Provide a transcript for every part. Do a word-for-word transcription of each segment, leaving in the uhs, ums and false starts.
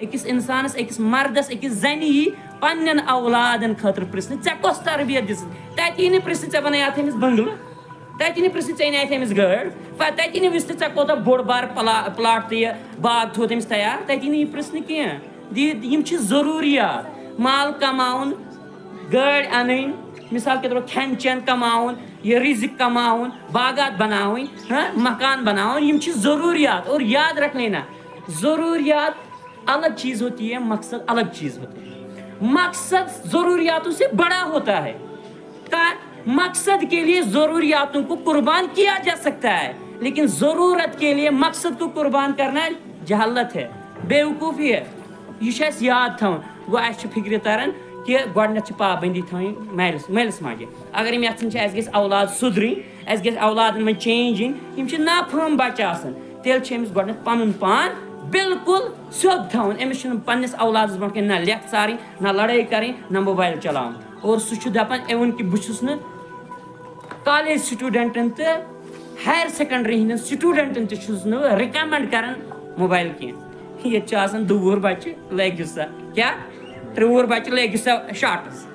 أکِس اِنسانَس، أکِس مردَس، أکِس زَنہِ یی پنٛنٮ۪ن اولادَن خٲطرٕ پرٛژھنہٕ، "ژےٚ کۄس تربیت دِژٕتھ؟" تَتہِ یی نہٕ پرٛژھنہٕ، "ژےٚ بَنٲیتھ أمِس بٔنٛگلہٕ؟" تَتہِ یی نہٕ پرٛژھنہٕ، "ژےٚ أنیتھ أمِس گٲڑۍ؟" پَتہٕ تَتہِ یی نہٕ وٕچھنہٕ، "ژےٚ کوٗتاہ بوٚڑ بار پلا-، پلاٹ تہٕ یہِ باغ تھوٚوُتھ أمِس تیار؟" تَتہِ یی نہٕ یہِ پرٛژھنہٕ کینٛہہ۔ دِ-، یِم چھِ ضروٗریات۔ مال کماوُن، گٲڑۍ اَنٕنۍ، مثال کے طور پر کھٮ۪ن چٮ۪ن کماوُن، یہِ رِزق کماوُن، باغات بناوٕنۍ، ہاں، مکان بناوُن، یِم چھِ ضروٗریات۔ اور یاد رکھنا، ضروٗریات الگ چیز ہوتی ہے، مقصد الگ چیز ہوتا ہے۔ مقصد ضروریاتوں سے بڑا ہوتا ہے۔ کا مقصد کے لیے ضروریاتوں کو قربان کیا جا سکتا ہے، لیکن ضرورت کے لیے مقصد کو قربان کرنا جہالت ہے، بیوقوفی ہے۔ یہِ چھُ اَسہِ یاد تھاوُن۔ گوٚو، اَسہِ چھِ فِکرِ تَران کہِ گۄڈٕنٮ۪تھ چھِ پابندی تھاوٕنۍ مٲلِس، مٲلِس ماجہِ۔ اگر یِم یَژھان چھِ اَسہِ گژھِ اولاد سُدرٕنۍ، اَسہِ گژھِ اولادَن منٛز change یِنۍ، یِم چھِ نافہم بَچہٕ آسان، تیٚلہِ چھِ أمِس گۄڈٕنٮ۪تھ پَنُن پان بالکل سیوٚد تھاوُن۔ أمِس چھُنہٕ پنٛنِس اولادَس برونٛٹھ کَنہِ نہ لیکھٕ ژارٕنۍ، نہ لڑٲے کَرٕنۍ، نہ موبایل چلاوُن۔ اور سُہ چھُ دَپان، even کہِ بہٕ چھُس نہٕ کالج سٹوڈنٹن تہٕ ہائر سیکنڈری ہٕنٛدٮ۪ن سٹوڈنٹن تہِ چھُس نہٕ بہٕ recommend کران موبایل کینٛہہ۔ ییٚتہِ چھِ آسان دُوُہُر بچہِ، لٲگِو سا کیٛاہ، ترٛوُہُر بچہِ، لٲگِو سا شارٹس،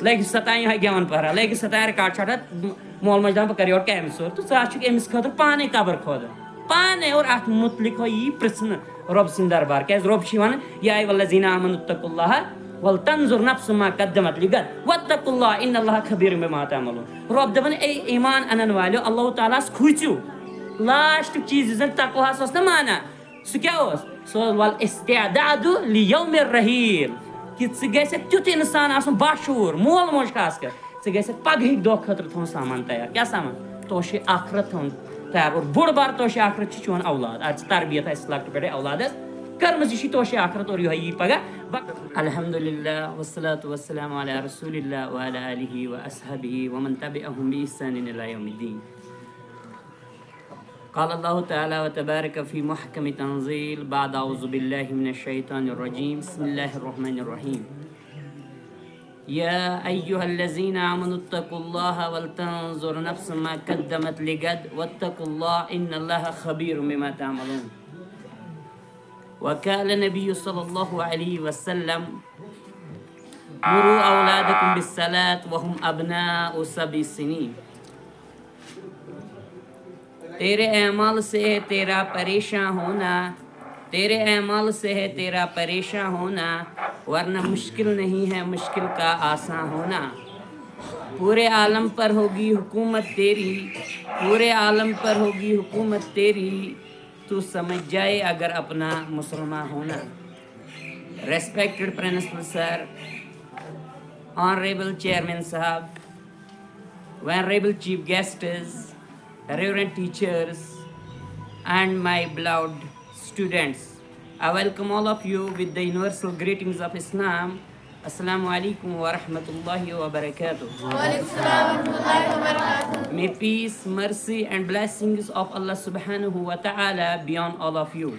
لٲگِو سا تام یِہوٚے گٮ۪وَن پہرا، لٲگِو سا تام ریکارڈ شارٹس، مول موج دَپان، "بہٕ کرٕ یورٕ کامہِ ژوٗر"، تہٕ ژٕ آسہٕ چھُکھ أمِس خٲطرٕ پانے قبر کھودا۔ پانے اور اتھ متعلق ہو یی پرژھنہٕ رۄب سٕنٛدِ دربار، کیازِ رۄب چھُ یہِ ونان، "یا ایھا الذین آمنوا اتقوا اللہ ولتنظر نفس ما قدمت لغد واتقوا اللہ ان اللہ خبیر بما تعملون"۔ رۄب دپان، اے ایمان انن والٮ۪و، اللہ تعالیٰ ہس کھوٗژِو۔ لاسٹُک چیٖز یُس زن تقواہس اوس نہ مانان، سُہ کیٛاہ اوس؟ سُہ اوس والاستعداد لیوم الرحیل، کہِ ژٕ گژھکھ تیُتھ انسان آسُن باشعوٗر، مول موج خاص کر۔ ژٕ گژھکھ پگہٕکۍ دۄہ خٲطرٕ تھاوُن سامان تیار۔ کیٛاہ سامان؟ توشہِ آخرت تھاوُن تیار۔ اور بوٚڑ بار توشہِ آخرت چھُ چون اولاد۔ اَتھ چھِ تربیت اَسہِ لۄکٹہِ پٮ۪ٹھَے اولادَس کٔرمٕژ۔ یہِ چھِ توشہِ آخرت اور یِہوٚے یی پگاہ۔ الحمدللہ والصلاة والسلام علی رسول اللہ وعلی آلہ واصحابہ ومن تبعہم بإحسان الی یوم الدین۔ قال الله تعالى وتبارك في محكم تنزيل بعد أعوذ بالله من الشيطان الرجيم، بسم الله الرحمن الرحيم. يا أيها الذين آمنوا اتقوا الله ولتنظر نفس ما قدمت لغد واتقوا الله إن الله خبير بما تعملون. وقال النبي صلى الله عليه وسلم، مروا أولادكم بالصلاة وهم أبناء سبع سنين. تیرے اعمال سے ہے تیرا پریشان ہونا، تیرے اعمال سے ہے تیرا پریشان ہونا، ورنہ مشکل نہیں ہے مشکل کا آسان ہونا۔ پورے عالم پر ہوگی حکومت تیری، پورے عالم پر ہوگی حکومت تیری، تو سمجھ جائے اگر اپنا مسلمان ہونا۔ Respected Principal Sir, Honorable Chairman Sahib, Venerable Chief Guests, Reverend Teachers, and my beloved students, I welcome all of you with the universal greetings of Islam. السلام علیکم ورحمۃ اللہ وبرکاتہ۔ وعلیکم السلام ورحمۃ اللہ وبرکاتہ۔ May peace, mercy, and blessings of Allah subhanahu wa ta'ala be on all of you.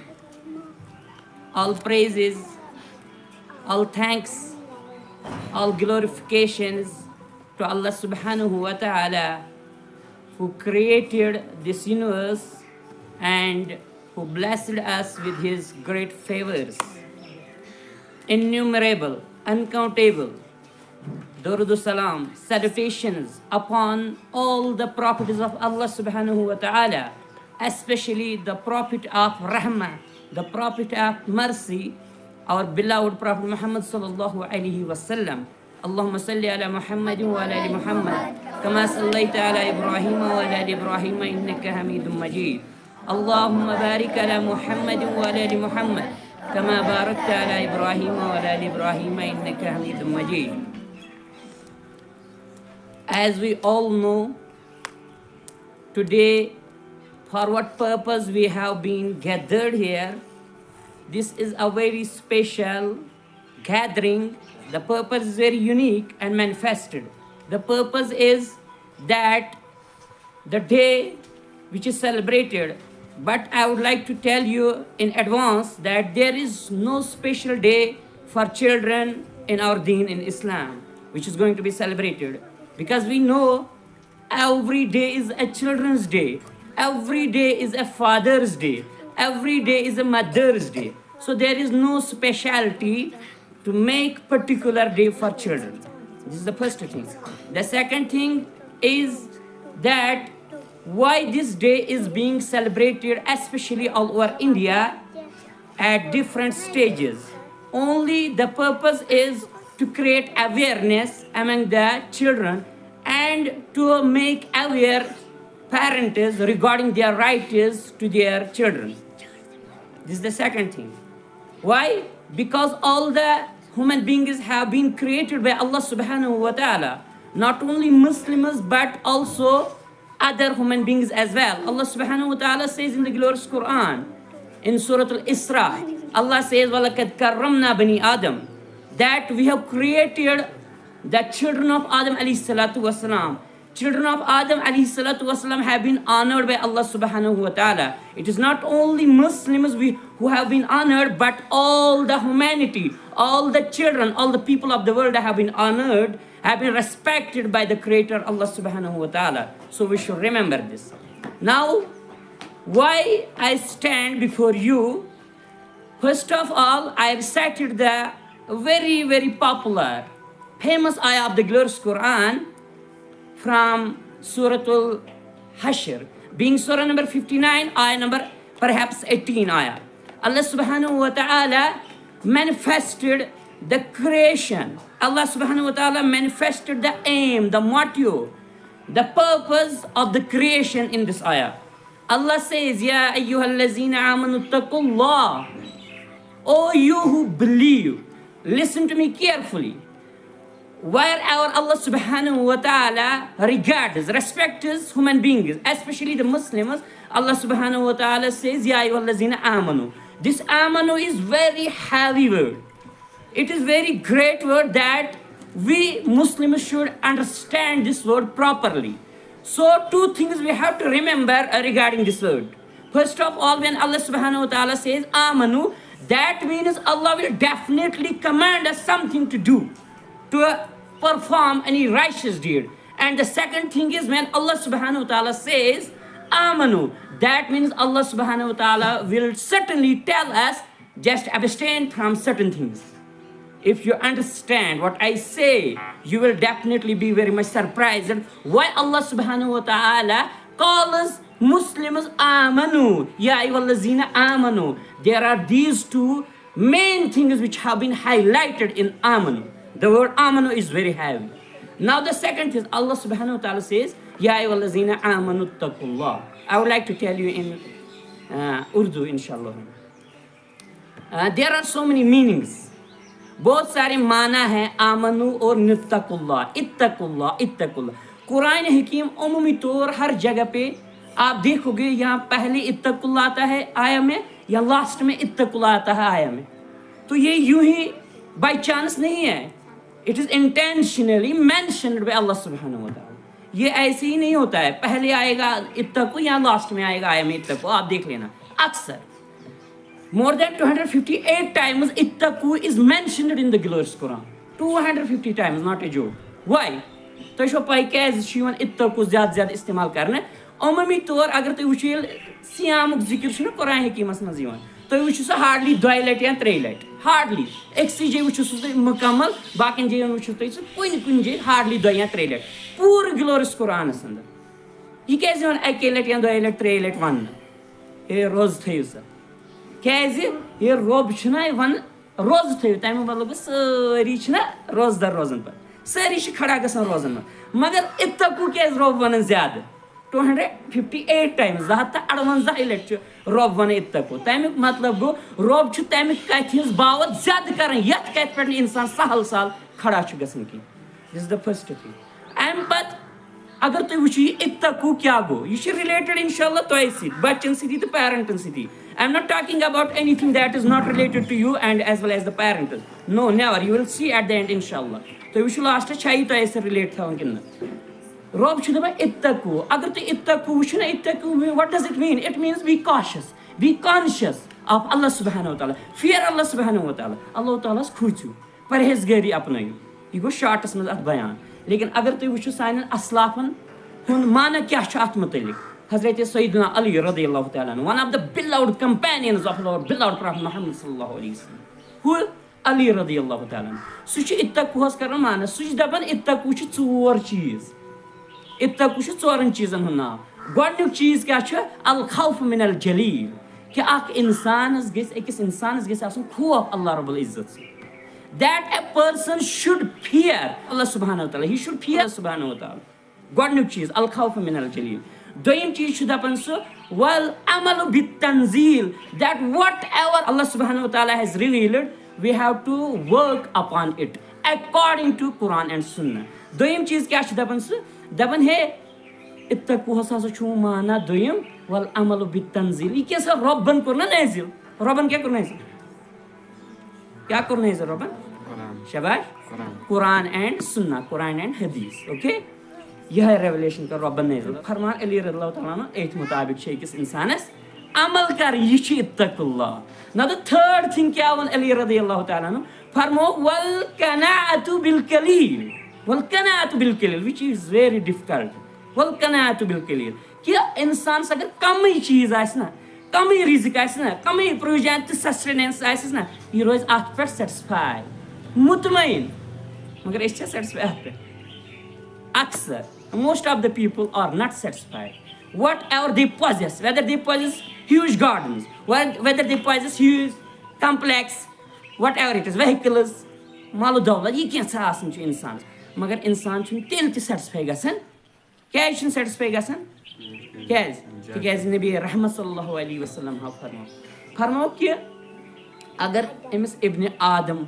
All praises, all thanks, all glorifications to Allah subhanahu wa ta'ala, who created this universe and who blessed us with his great favors, innumerable, uncountable. Durud salam, salutations upon all the prophets of Allah subhanahu wa ta'ala, especially the prophet of rahmah, the prophet of mercy, our beloved Prophet Muhammad sallallahu alaihi wasallam. اللهم صل على محمد وعلى آل محمد كما صليت على إبراهيم وعلى آل إبراهيم إنك حميد مجيد. اللهم بارك على محمد وعلى آل محمد كما باركت على إبراهيم وعلى آل إبراهيم إنك حميد مجيد. As we all know, today, for what purpose we have been gathered here, this is a very special gathering. The purpose is very unique and manifested. The purpose is that the day which is celebrated, but I would like to tell you in advance that there is no special day for children in our deen in Islam, which is going to be celebrated, because we know every day is a children's day, every day is a father's day, every day is a mother's day. So there is no specialty to make particular day for children. This is the first thing. The second thing is that why this day is being celebrated, especially all over India, at different stages. Only the purpose is to create awareness among the children and to make aware parents regarding their rights to their children. This is the second thing. Why? Because all the human beings have been created by Allah subhanahu wa ta'ala. Not only Muslims but also other human beings as well. Allah subhanahu wa ta'ala says in the glorious Quran, in Surah Al-Isra, Allah says, وَلَقَدْ كَرَّمْنَا بَنِي آدَمَ, that we have created the children of Adam alayhi salatu wasalam. Children of Adam alayhi salatu wasalam have been honored by Allah subhanahu wa ta'ala. It is not only Muslims we, who have been honored, but all the humanity, all the children, all the people of the world have been honored, have been respected by the Creator Allah subhanahu wa ta'ala. So we should remember this. Now, why I stand before you? First of all, I recited the very, very popular, famous ayah of the glorious Quran from Surah Al-Hashr, being Surah number fifty-nine, ayah number perhaps eighteen ayah. Allah subhanahu wa ta'ala manifested the creation. Allah subhanahu wa ta'ala manifested the aim, the motive, the purpose of the creation in this ayah. Allah says, يَا أَيُّهَا الَّذِينَ آمَنُوا اتَّقُوا اللَّهَ. O you who believe, listen to me carefully. Wherever Allah subhanahu wa ta'ala regards, respects human beings, especially the Muslims, Allah subhanahu wa ta'ala says, يَا أَيُّهَا الَّذِينَ آمَنُوا. This amanu is very heavy word. It is very great word that we Muslims should understand this word properly. So two things we have to remember, uh, regarding this word. First of all, when Allah subhanahu wa ta'ala says amanu, that means Allah will definitely command us something to do, to, uh, perform any righteous deed. And the second thing is, when Allah subhanahu wa ta'ala says amanu, that means Allah subhanahu wa ta'ala will certainly tell us just abstain from certain things. If you understand what I say, you will definitely be very much surprised why Allah subhanahu wa ta'ala calls Muslims amanu, يَا أَيُّهَا الَّذِينَ آمَنُوا. There are these two main things which have been highlighted in amanu. The word amanu is very heavy. Now the second is, Allah subhanahu wa ta'ala says, يَا أَيُّهَا الَّذِينَ آمَنُوا اتَّقُوا اللَّهَ. I would like to tell you in, uh, Urdu, inshallah. Uh, there are so many meanings. बहुत सारे माना है आमनु और नित्तकुल्ला, इत्तकुल्ला, इत्तकुल्ला. कुरान हकीम उमूमी तौर हर जगह पे आप देखोगे, यहाँ पहले इत्तकुल्ला आता है आया में या लास्ट में इत्तकुल्ला आता है आया में. तो ये यूं ही बाई चांस नहीं है. It is intentionally mentioned by Allah subhanahu wa ta'ala. ये ऐसे ही नहीं होता है, पहले आएगा इत्तकु या लास्ट में आएगा आया में इत्तकु. आप देख लेना, अक्सर more than two hundred fifty-eight times ittaqu is mentioned in the glorious Quran. Two hundred fifty times, not a joke. Why? تۄہہِ چھو پاے کیازِ چھُ یِوان اتقو زیادٕ زیادٕ استعمال کرنہٕ؟ عموٗمی طور اگر تُہۍ وٕچھِو، ییٚلہِ صیامُک ذِکِر چھُنہ قرآن حکیٖمس منٛز یِوان، تُہۍ وٕچھِو سُہ ہارڈلی دۄیہِ لٹہِ یا ترٛیٚیہِ لٹہِ، ہارڈلی. أکسٕے جایہِ وٕچھِو سُہ تُہۍ مُکمل، باقین جاین وٕچھِو تُہۍ سُہ کُنہِ کُنہِ جایہِ ہارڈلی دۄیہِ یا ترٛیٚیہِ لٹہِ پوٗرٕ گلورس قرآنس اندر. یہِ کیازِ یِوان اکے لٹہِ یا دۄیہِ لٹہِ، ترٛیٚیہِ لٹہِ وننہٕ؟ ہے، روزٕ تھٲیِو سا. کیازِ؟ یہِ رۄب چھُنہ وَنان، روزٕ تھٲیِو، تَمیُک مطلب گوٚو سٲری چھِنہ روزٕ دار روزان پَتہٕ. سٲری چھِ کھڑا گژھان روزن منٛز. مگر اتقو کیازِ رۄب وَنان زیادٕ؟ Two hundred fifty eight times، زٕ ہَتھ تہٕ اَرٕوَنٛزاہ لَٹہِ چھُ رۄب وَنان اتقو. تَمیُک مطلب گوٚو، رۄب چھُ تَمہِ کَتھِ ہِنٛز باوَتھ زیادٕ کَران، یَتھ کَتھِ پٮ۪ٹھ نہٕ اِنسان سَہَل سَہَل کھڑا چھُ گژھان کینٛہہ. This is the first thing. اَمہِ پَتہٕ اگر تُہۍ وٕچھِو، یہِ اتقو کیٛاہ گوٚو، یہِ چھِ related انشاءاللہ تۄہہِ سۭتۍ، بَچَن سۭتی تہٕ پیرنٹَن سۭتی. I am not talking about anything that is not related to you and as well as the parents. No, never. You will see at the end, انشاءاللہ. تُہۍ وٕچھِو لاسٹَس چھا یہِ تۄہہِ سۭتۍ relate تھاوان کِنہٕ نہ. رۄب چھُ دَپان اتقو. اگر تُہۍ اتقو وٕچھِو نہ، اتقو mean, what does it mean? It means be cautious, be conscious of Allah subhanahu wa ta'ala. Fear Allah subhanahu wa ta'ala. اللہ تعالیٰ ہَس کھوٗژِو، پرہیزگٲری اپنٲیِو. یہِ گوٚو شارٹَس منٛز اَتھ بیان. لیکن اگر تُہۍ وٕچھِو سانٮ۪ن اسلافَن ہُنٛد معنی کیٛاہ چھُ اَتھ مُتعلِق، حضرت سیدنا علی رضی اللہ تعالیٰ عنہ، one of the beloved companions of our beloved Prophet Muhammad صلی اللہ علیہ وسلم، who علی رضی اللہ تعالیٰ عنہ، سُہ چھُ اتقوہس کران معنی، سُہ چھُ دپان اتقو چھِ ژور چیٖز۔ اتقو چھُ ژورن چیٖزن ہُنٛد ناو۔ گۄڈٕنیُک چیٖز کیٛاہ چھُ؟ الخوف من الجلیل، کہِ اکھ انسانس گژھِ، أکِس انسانس گژھِ آسُن خوف اللہ رب العزت سُنٛد۔ That a person should fear Allah سبحانہ و تعالیٰ، he should fear سبحانہ و تعالیٰ۔ گۄڈٕنیُک چیٖز الخوف من الجلیل۔ دوٚیِم چیٖز چھُ دپان سُہ، والعمل بالتنزیل، that whatever Allah سبحانہ و تعالیٰ has revealed, we have to work upon it according to Quran and Sunnah۔ دوٚیِم چیٖز کیٛاہ چھُ دپان سُہ؟ دپان ہے، اتقوہس ہسا چھُ معنی دوٚیِم، والعمل بالتنزیل۔ یہِ کیٛاہ سا رۄبن کوٚر نا نٲزِل؟ رۄبن کیٛاہ کوٚر نٲزِل؟ کیٛاہ کوٚر نٲزِل رۄبن؟ قرآن۔ شاباش۔ قرآن۔ قرآن اینڈ سنہ، قرآن اینڈ حدیث، اوکے؟ یِہے ریولیشن کٔر رۄبن نٲزِل۔ فرمان علی رضی اللہ تعالیٰ عنہ، أتھۍ مُطابِق چھِ أکِس اِنسانس عمل کَرٕنۍ، یہِ چھُ اتق اللہ۔ Now the third thing کیٛاہ ووٚن علی رضی اللہ تعالیٰ عنہ؟ فرمو، والقناعۃ بالقلیل، والقناعۃ بالقلیل، which is very difficult۔ والقناعۃ بالقلیل، کہِ اِنسانس اگر کمٕے چیٖز آسہِ نا، کمٕے رِزق آسہِ نا، کمٕے پروجن تہٕ سسٹیننس آسٮ۪س نا، یہِ روزِ اتھ پٮ۪ٹھ سیٹسفاے، مطمئن۔ مگر أسۍ چھا سیٹسفاے اتھ پٮ۪ٹھ؟ اکثر، most of the people are not satisfied whatever they possess, whether they possess huge gardens, whether they possess huge complex, whatever it is, vehicles، مال و دولت، یہِ کینٛژھا آسان چھُ اِنسانس، مگر اِنسان چھُنہٕ تیٚلہِ تہِ سیٹسفاے گژھان۔ کیٛازِ چھُنہٕ سیٹسفاے گژھان؟ کیٛازِ؟ تِکیٛازِ نبی رحمت صلی اللہ علیہ وسلم ہاو فرمو، فرمو کہِ اگر أمِس ابن آدم،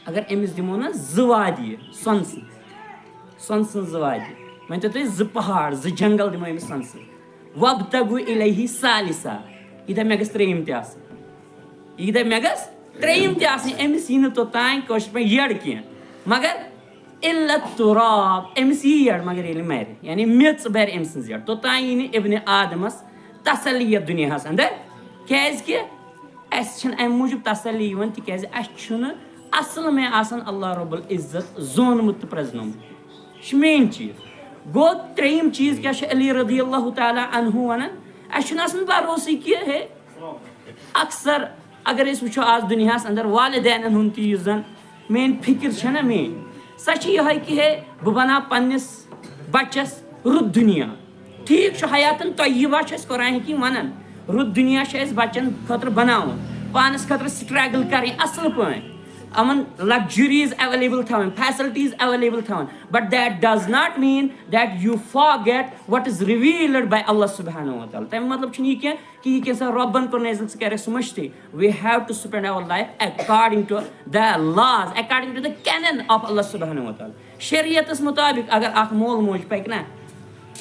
اگر أمِس دِمو نا زٕ وادی سۄنہٕ سٕنٛز، سۄنہٕ سٕنٛز زٕ وادی، مٲنۍ تو تُہۍ زٕ پہاڑ، زٕ جنگل دِمو أمِس سۄنہٕ سٕنٛز۔ وابتغوا الیہ ثالثا، یہِ دَپہِ مےٚ گژھِ ترٛیٚیِم تہِ آسٕنۍ، یہِ دَپہِ مےٚ گژھِ ترٛیٚیِم تہِ آسٕنۍ، أمِس یی نہٕ توٚتام کٲشِر پٲٹھۍ یٔڑ کینٛہہ، مگر الا التراب، أمِس یی یٔڑ مگر ییٚلہِ مرِ، یعنی میٚژ برِ أمۍ سٕنٛز یٔڑ، توٚتام یی نہٕ ابن آدمس تسلی یتھ دُنیاہس اندر، کیازِ کہِ اسہِ چھنہٕ امہِ موٗجوٗب تسلی یِوان، تِکیازِ اسہِ چھُنہٕ اصل میں آسان اللہ رب العزت زونمُت تہٕ پرزنومُت۔ یہِ چھُ مین چیٖز۔ گوٚو ترٛیٚیِم چیٖز کیٛاہ چھُ علی رضی اللہ تعالیٰ عنہ ونان؟ اسہِ چھُنہٕ آسان بھروسٕے کہِ ہے، اکثر اگر أسۍ وٕچھو آز دُنیاہس اندر والدینن ہُنٛد تہِ یُس زن مین فکر چھےٚ نہ مین، سۄ چھِ یِہوٚے کہِ ہے، بہٕ بناو پننِس بچس رُت دُنیا۔ ٹھیٖک چھُ، حیاتن طیبہ چھُ اَسہِ قرآن حکیم ونان، رُت دُنیا چھُ اَسہِ بچن خٲطرٕ بناوُن، پانس خٲطرٕ struggle کرٕنۍ اصل پٲٹھۍ، یِمن luxuries available تھاوٕنۍ، facilities available تھاوٕنۍ، but that does not mean that you forget what is revealed by Allah سبحانہ و تعالیٰ۔ تمیُک مطلب چھُنہٕ یہِ کینٛہہ کہِ یہِ کینٛہہ سا رۄبن کوٚر نٲزِل، ژٕ کَرٮ۪کھ سُہ مٔشتٕے۔ We have to spend our life according to the laws, according to the canon of Allah سبحانہ و تعالیٰ۔ شریعتس مطابق اگر اکھ مول موج پکہِ نا،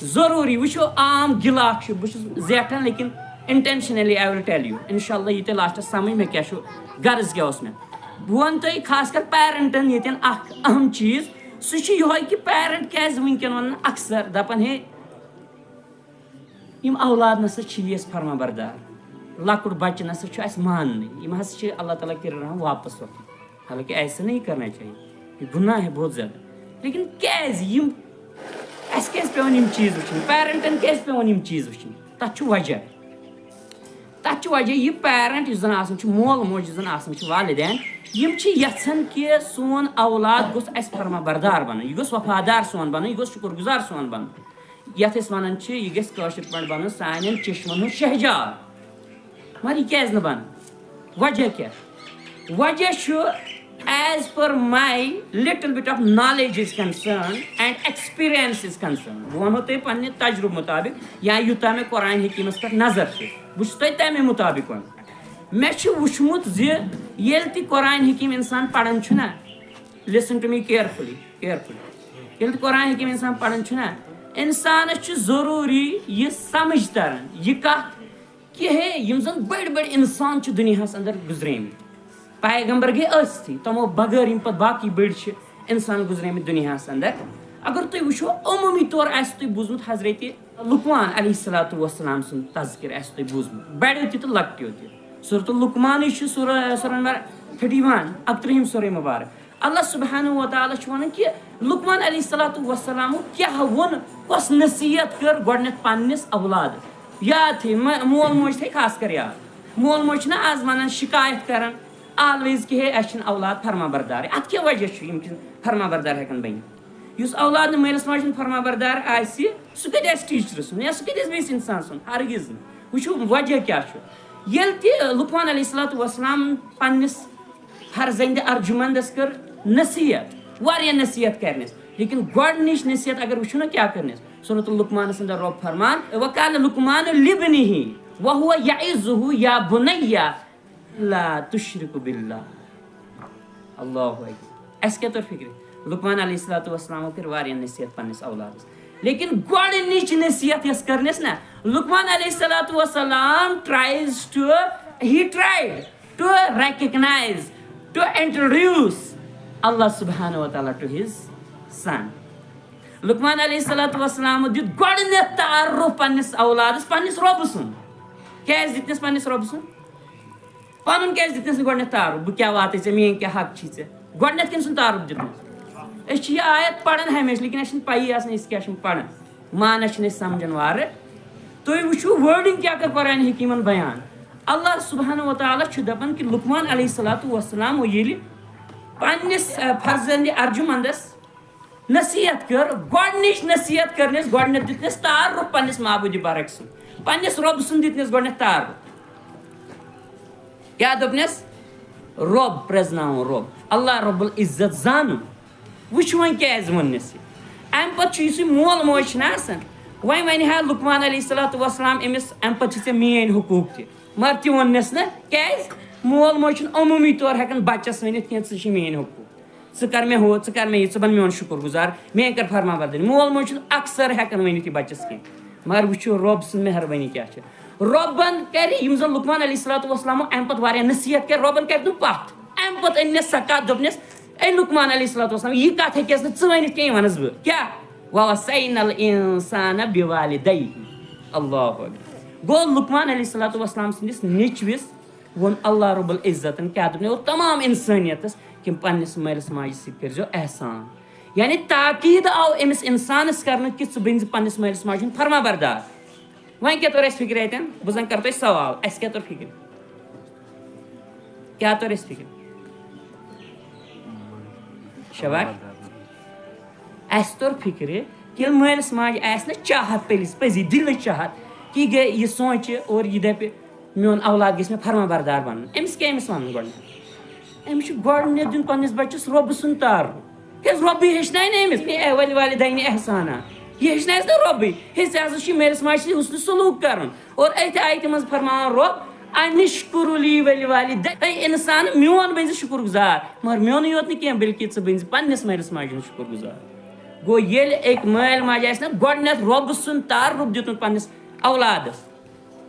ضروٗری وٕچھو، عام گِلاکھ چھُ، بہٕ چھُس زیٹھان، لیکن intentionally I will tell you، انشاءاللہ یہِ تۄہہِ لاسٹس سمجھ مےٚ کیٛاہ چھُ غرض کیٛاہ اوس مےٚ۔ بہٕ وَنہٕ تۄہہِ خاص کر پیرنٹن ییٚتٮ۪ن اکھ اہم چیٖز، سُہ چھُ یِہوٚے کہِ پیرنٹ کیٛازِ وٕنکٮ۪ن ونان اکثر دپان ہے، یِم اولاد نسا چھِ یہِ اَسہِ فرما بردار، لۄکُٹ بچہِ نسا چھُ اَسہِ ماننٕے، یِم ہسا چھِ اللہ تعالیٰ کہِ رحم واپس وۄتھُن۔ حالانکہ ایسا نہیں کرنا چاہیے، یہ گناہ ہے بہت زیادہ۔ لیکن کیازِ یِم، اَسہِ کیازِ پیوان یِم چیٖز وٕچھِنۍ؟ پیرنٹن کیازِ پیوان یِم چیٖز وٕچھِنۍ؟ تَتھ چھُ وجہ۔ تَتھ چھُ وجہ یہِ پیرنٹ یُس زن آسان چھُ، مول موج یُس زن آسان چھُ، والدین، یِم چھِ یژھان کہِ سون اولاد گوٚژھ اَسہِ فرما بردار بنُن، یہِ گوٚژھ وفادار سون بنُن، یہِ گوٚژھ شُکر گُزار سون بنُن۔ یتھ أسۍ ونان چھِ، یہِ گژھِ کٲشِر پٲٹھۍ بنُن سانٮ۪ن چشمن ہُنٛد شہجار۔ مگر یہِ کیازِ نہٕ بنان؟ وجہ کیٛاہ؟ وجہ چھُ، as per my little bit of knowledge is concerned and experience is concerned، بہٕ ونہو تۄہہِ پننہِ تجربہٕ مطابق یا یوٗتاہ مےٚ قرآن حکیمس پٮ۪ٹھ نظر چھِ، بہٕ چھُس تۄہہِ تمے مطابق ونان۔ مےٚ چھُ وُچھمُت زِ ییٚلہِ تہِ قرآن حکیم انسان پران چھُ نا، listen to me carefully، carefully۔ ییٚلہِ تہِ قرآن حکیم انسان پران چھُ نا، انسانس چھُ ضروٗری یہِ سمجھ تران، یہِ کتھ کہِ ہے، یِم زن بٔڑۍ بٔڑۍ انسان چھِ دُنیاہس اندر گُزریمٕتۍ، پیغمبر گٔے ٲسۍتھٕے، تِمو بغٲر یِم پتہٕ باقٕے بٔڑۍ چھِ انسان گُزریمٕتۍ دُنیاہس اندر۔ اگر تُہۍ وٕچھو، عموٗمی طور آسہِ تۄہہِ بوٗزمُت حضرت لقمان علیہ الصلوۃ والسلام سُنٛد تذکر آسہِ تۄہہِ بوٗزمُت، بڑیو تہِ تہٕ لۄکٹیو تہِ۔ سورۃ لقمانٕے چھُ سورہ، سورہ نمبر thirty one، اکترٕہِم سورہ مبارک۔ اللہ سبحانہ و تعالیٰ چھُ وَنان کہِ لقمان علیہ الصلوۃ والسلامُک کیٛاہ ووٚن، کۄس نصیحت کٔر گۄڈٕنٮ۪تھ پننِس اولادس؟ یاد تھٲیِو، مہ-، مول موج تھٲیِو خاص کر یاد۔ مول موج چھِنہ آز وَنان، شکایت کران آلویز کہِ ہے، اَسہِ چھِنہٕ اولاد فرما بردار۔ اَتھ کیٛاہ وجہ چھُ یِم چھِنہٕ فرما بردار ہٮ۪کان بٔنِتھ؟ یُس اولاد نہٕ مٲلِس ماجہِ ہُنٛد فرما بردار آسہِ، سُہ کَتہِ آسہِ ٹیٖچرٕ سُنٛد یا سُہ کَتہِ آسہِ بیٚیِس اِنسان سُنٛد؟ ہرگز نہٕ۔ وٕچھِو وجہ کیٛاہ چھُ۔ ییٚلہِ تہِ لقمان علیہ الصلوۃ والسلام پننِس فرزند ارجمندس کٔر نصیحت، واریاہ نصیحت کرنس، لیکن گۄڈنِچ نصیحت اگر وٕچھو نا کیٛاہ کرنس، سورۃ لقمانس اندر رۄب فرمان، وقال لقمان لابنه وهو يعظه يا بني لا تشرك بالله۔ اللہ اکبر۔ اَسہِ کیٛاہ توٚر فکرِ؟ لقمان علیہ الصلوۃ والسلامو کٔر واریاہ نصیحت پننِس اولادس، لیکن گۄڈٕنِچ نصیحت یۄس کٔرنَس نا، لقمان علیہ الصلوۃ والسلام tries to, he tried to recognize, to introduce Allah subhanahu wa ta'ala to his son۔ لقمان علیہ الصلوۃ والسلام دیُت گۄڈٕنیتھ تعارُف پننِس اولادس پننِس رۄبہٕ سُنٛد۔ کیٛازِ دیُتنَس پننِس رۄبہٕ سُنٛد؟ پنُن کیٛازِ دیُتنَس نہٕ گۄڈٕنٮ۪تھ تعارُف؟ بہٕ کیٛاہ واتَے ژےٚ، میٛٲنۍ کیٛاہ حق چھی ژےٚ؟ گۄڈٕنٮ۪تھ کٔمۍ سُنٛد تعارُف دیُتمَس؟ أسۍ چھِ یہِ آیت پران ہمیشہِ، لیکن اَسہِ چھِنہٕ پَیی آسان أسۍ کیٛاہ چھِ پران۔ معنی چھِنہٕ أسۍ سمجھان وارٕ۔ تُہۍ وٕچھِو wording کیٛاہ کٔر قرآن حکیٖمَن بیان۔ اللہ سبحانہ و تعالیٰ چھُ دَپان کہِ لقمان علیہ الصلوۃ والسلام ییٚلہِ پننِس، اَ، فرزندِ ارجمندَس نصیحت کٔر، گۄڈٕنِچ نصیحت کٔرنَس، گۄڈٕنٮ۪تھ دیُتنَس تعارُف پننِس معبوٗدِ بارک سُنٛد، پننِس رۄبہٕ سُنٛد دیُتنَس گۄڈٕنٮ۪تھ تعارُف۔ کیٛاہ دوٚپنَس؟ رۄب پرٛزناوُن، رۄب، اللہ رب العزت زانُن۔ وٕچھ وۄنۍ کیٛازِ ووٚننَس یہِ۔ اَمہِ پَتہٕ چھُ یُس یہِ مول موج چھِنہ آسان، وۄنۍ وَنہِ ہا لقمان علیہ الصلوۃ والسلام أمِس، اَمہِ پَتہٕ چھِ ژےٚ میٛٲنۍ حقوٗق تہِ، مگر تہِ ووٚننَس نہٕ۔ کیٛازِ؟ مول موج چھُنہٕ عموٗمی طور ہٮ۪کان بَچَس ؤنِتھ کینٛہہ، ژٕ چھِ میٛٲنۍ حقوٗق۔ ژٕ کر مےٚ ہُہ، ژٕ کر مےٚ یہِ، ژٕ بن میون شُکُر گُزار، میٲنۍ کر فرما بردٲری۔ مول موج چھُنہٕ اکثر ہٮ۪کان ؤنِتھ یہِ بچس کینٛہہ، مگر وٕچھِو رۄب سٕنٛز مہربٲنی کیٛاہ چھِ۔ رۄبن کرِ، یِم زن لقمان علیہ الصلوۃ والسلامو امہِ پتہٕ واریاہ نصیحت کرِ، رۄبن کرِ تِم پتھ۔ امہِ پتہٕ أنۍ مےٚ سۄ کتھ، دوٚپنس، اے لقمان علیہ الصلوۃ والسلام، یہِ کتھ ہیٚکیس نہٕ ژٕ ؤنِتھ کینٛہہ، یہِ ونس بہٕ۔ کیٛاہ؟ وَوَصَّيْنَا الْإِنسَانَ بِوَالِدَيْهِ۔ اللہ اکبر۔ گوٚو لقمان علیہ الصلوۃ والسلام سٕنٛدِس نیٚچوِس ووٚن اللہ رب العزتن کیٛاہ دوٚپنَے اور تمام انسٲنیتس کہِ پننِس مٲلِس ماجہِ سۭتۍ کٔرۍزیو احسان۔ یعنی تاکید آو أمِس انسانس کرنہٕ کہِ ژٕ بٔنۍ زِ پننِس مٲلِس ماجہِ ہُنٛد فرما بردار۔ وۄنۍ کیٛاہ توٚر اَسہِ فِکرِ اَتٮ۪ن؟ بہٕ زن کرٕ تۄہہِ سوال، اَسہِ کیٛاہ توٚر فِکرِ؟ کیٛاہ توٚر اَسہِ فِکرِ؟ شباش۔ اَسہِ توٚر فِکرِ، ییٚلہِ مٲلِس ماجہِ آسہِ نہ چاہت پٔلِس پٔزی دِلٕچ چاہت، کہِ یہِ گٔے، یہِ سونٛچہِ اور یہِ دَپہِ، میون اولاد گژھِ مےٚ فرما بردار بنُن، أمِس کیٛاہ أمِس وَنُن گۄڈٕنٮ۪تھ؟ أمِس چھُ گۄڈٕنٮ۪تھ دیُن پنٛنِس بَچَس رۄبہٕ سُنٛد تعارُف، کیٛازِ رۄبٕے ہیٚچھنایہِ نہ أمِس، اے اولِ والدینِ احسانا، یہِ ہیٚچھنایَس نہ رۄبٕے، ہے ژےٚ ہسا چھُے مٲلِس ماجہِ سۭتۍ حُسنِ سلوٗک کَرُن۔ اور أتھۍ آیتہِ منٛز فرماوان رۄب، "اَنِشکُر لی وَلِوَالِدَیْکَ"، اے اِنسان، میون بٔنۍ زِ شُکُر گُزار، مگر میونُے یوت نہٕ کینٛہہ، بلکہِ ژٕ بٔنۍ زِ پنٛنِس مٲلِس ماجہِ ہُنٛد شُکُر گُزار۔ گوٚو، ییٚلہِ أکۍ مٲلۍ ماجہِ آسہِ نہ گۄڈٕنٮ۪تھ رۄبہٕ سُنٛد تعارُف دیُتمُت پنٛنِس اولادَس،